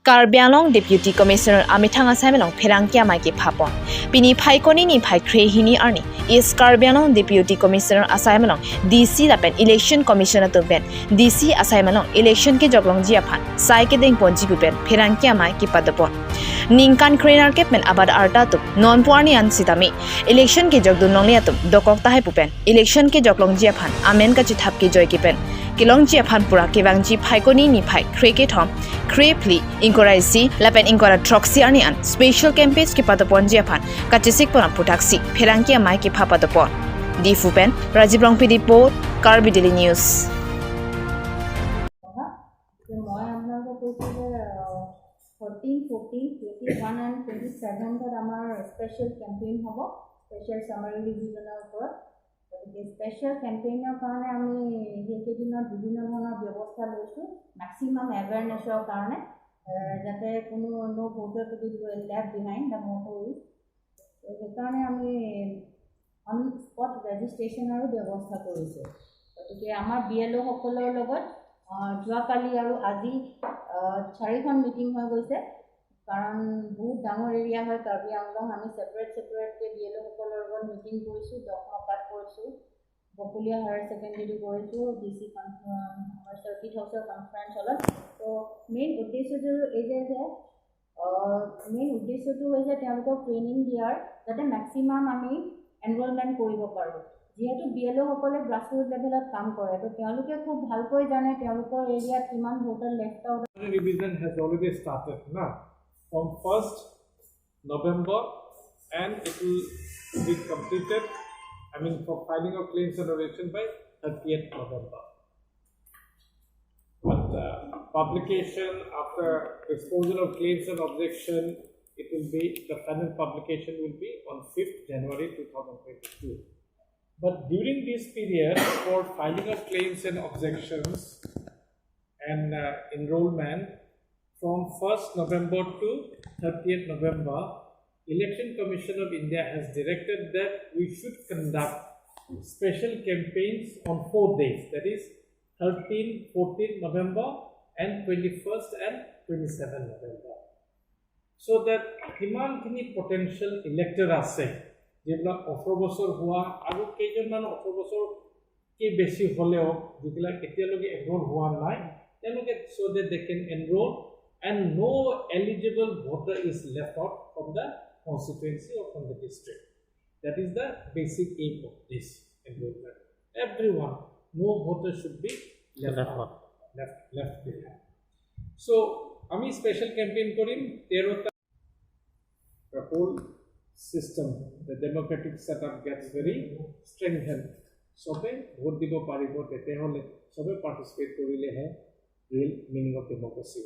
Karbi Anglong Deputy Commissioner Amithang Asaimelong Pherangkia mai ki phapon pini phaikoni ni phai khre hini arni East Karbi Anglong Deputy Commissioner Asaimelong DC lapen Election Commissioner tu ben DC Asaimelong election ke joklong jia phan sai ke deng pon jibu pen Pherangkia mai ki padapon ningkan krenar ke pen abad arta tu non puarni an sitami election ke jog du nonglia tu dokok ta hai pupen election ke joklong jia phan amen ka chi thap ke joy ki pen kilong jia phan pura kewangji phaikoni ni phai khre ke thom khre phli inkoraisi lapen inkora troxy arni an special campaigns ki padapon jia phan kachisik pon putaksi pherangkia mai ki pha padapon di fupen Rajiv Rongpi report, Karbi Daily News. কথা যে মই আপোনালোকক কৈছোঁ যে 13, 14, 21 and 27ত আমাৰ special campaign হ'ব, special summary ৰিভিজনৰ ওপৰত। গতিকে স্পেচিয়েল কেম্পেইনৰ কাৰণে আমি সেইকেইদিনত বিভিন্ন ধৰণৰ ব্যৱস্থা লৈছোঁ মেক্সিমাম এৱেৰনেছৰ কাৰণে, যাতে কোনো no voter to be left behind, the motto is. সেইকাৰণে আমি অন স্পট ৰেজিষ্ট্ৰেশ্যনৰো ব্যৱস্থা কৰিছোঁ। গতিকে আমাৰ বি এল অ'সকলৰ লগত যোৱাকালি আৰু আজি চাৰিখন মিটিং হৈ গৈছে, কাৰণ বহুত ডাঙৰ এৰিয়া হয় কাৰ্বি আংলং। আমি ছেপাৰেট ছেপাৰেটকৈ বি এল অ'সকলৰ লগত মিটিং কৰিছোঁ। ডকমকাত কৰিছোঁ, বকুলীয়া হায়াৰ ছেকেণ্ডেৰী কৰিছোঁ, ডি চি আমাৰ চাৰ্কিট হাউচৰ কনফাৰেঞ্চ হলত। ত' মেইন উদ্দেশ্যটো এই যে মেইন উদ্দেশ্যটো হৈছে তেওঁলোকক ট্ৰেইনিং দিয়াৰ, যাতে মেক্সিমাম আমি এনৰলমেণ্ট কৰিব পাৰোঁ। যিহেতু বি এল অ'সকলে গ্ৰাছৰুট লেভেলত কাম কৰে, ত' তেওঁলোকে খুব ভালকৈ জানে তেওঁলোকৰ এৰিয়াত কিমান voter left out. Revision has already started now from 1st November and it will be completed, I mean, for filing of claims and objection by 30th November. But publication after disposal of claims and objection, it will be the final publication will be on 5th January 2022. But during this period, for filing of claims and objections and enrollment from 1st November to 30th November, Election Commission of India has directed that we should conduct special campaigns on 4 days, that is 13, 14 November and 21st and 27 November. So that কিমানখিনি potential elector আছে, যিবিলাক 18 বছৰ হোৱা আৰু কেইজনমান 18 বছৰতকৈ বেছি হ'লেও যিবিলাক এতিয়ালৈকে এনৰোল হোৱা নাই, তেওঁলোকে so that they can enroll and no eligible voter is left out from the constituency or from the district. That is the basic aim of this enrollment. Everyone, no voter should be left out, left behind. So, আমি special campaign কৰিম 13টা। The whole system, the democratic setup gets very strengthened. চবে vote দিব পাৰিব তেতিয়াহ'লে, চবে participate কৰিলেহে real meaning of democracy.